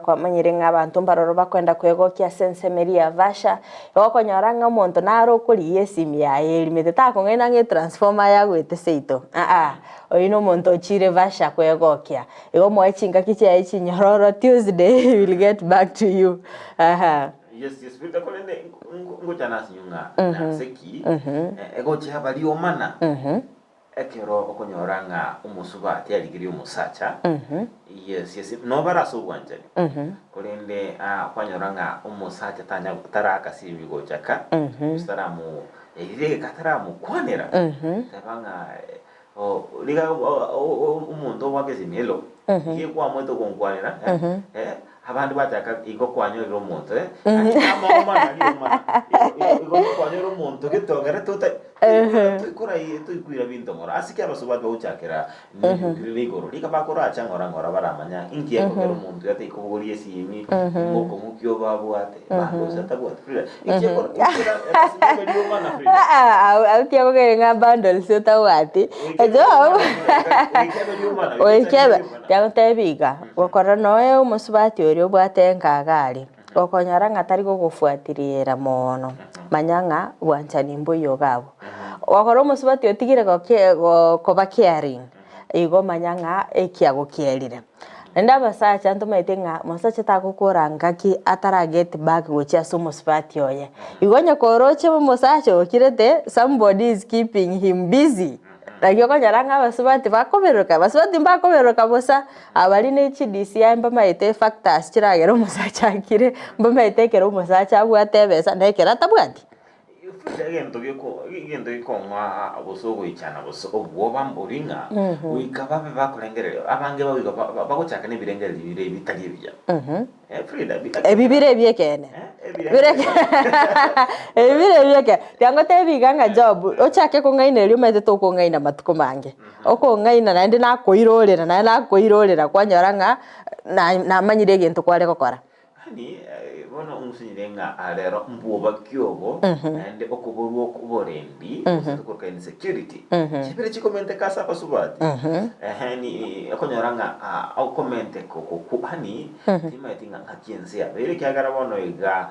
Kwamanyire ng'a abanto mbaroro bakwenda kwegokia ase ensemo eria ya Vasha, igo okonyora ng'a omonto nare okorigia esimi yaye erimete takong'aina ng'a etransformer yagwete seito aa, oyio na omonto ochire Vasha kwegokia. Igo moe chingaki chiaye chinyororo Tuesday he will get back to you aha. Yes, yes, Frida, korende ngochana ase inwe ng'a nase ki egochia bariomana Ekero okonyora ng'a omosubati arigerie omosacha, yes, yes, nobare ase obwanchani, korende kwanyora ng'a omosacha tanya taraka simi gocha ka, gose taramu erire egeka taramokwanera, teba ng'a riga omonto ogoaka esimi hello, iga kwamoete ogonkwanera, abande bachaka igo kwanyorire omonto, amaomana riomana, igo kwanyorire omonto gete ogerete ota. Toikoira binto ng'ora. Ase ki abasubati bagochakera neriogi rire igoro? Rika bakoracha ng'ora ng'ora baramanya inki ekogera omonto oyo ataikobogoria esimi, ng'okong'u ki obabwate, bande gose atabwati. Frida, inki ekora erasima ebe riomana Frida? Abwo tiakogere ng'a bundles otabwati. Goika ebe riomana, Goika ebe, tiagotebia iga, gokora noe omosubati oria obwate engaga aria. Gokonyora ng'a tari gogofuatiriera moono, manya ng'a bwanchani mboiyo iga abwo. Gokora omosubati otigire goke koba caring, igo manya ng'a ekiago kierire. Naende abasacha ntomaete ng'a mosacha tagokora ngaki atara get back gochia ase omosubati oye. Igo onye koroche omosacha okirete, somebody is keeping him busy. Naki okonyora ng'a abasubati bakoberoka, abasubati mbakoberoka bosa, abaria ne chiDCI mbamaete factors chiragere omosacha akire, mbamaete ekero omosacha abwate ebesa na ekero atabwati. Egento geko egento gekong'aa gose ogoichana gose obwoba mbori ng'a goika babe bakorengereria abange bagoika bagochaka na ebirengererio bire bitari ebiya. Ebi bire ebi'ekeene. Ebi bire ebi'ekeene. Tiga ngotebi iga ng'a Job, ochake kong'aina erio omanyete tokong'aina matuko mange. Okong'aina naende nakoirorera naende nakoirorera kwanyora ng'a na namanyire egento kware gokora. Yaani bono ong'usinyire ng'a rero mbwoba ki obo, naende okoborwa oborendi, gose tokoroka insecurity, chibere chikomenteka ase abasubati. Ehe ni okonyora ng'a okomenteka oko yaani Timaeti ng'a ng'aki ense yabeire, ekiagera bono iga.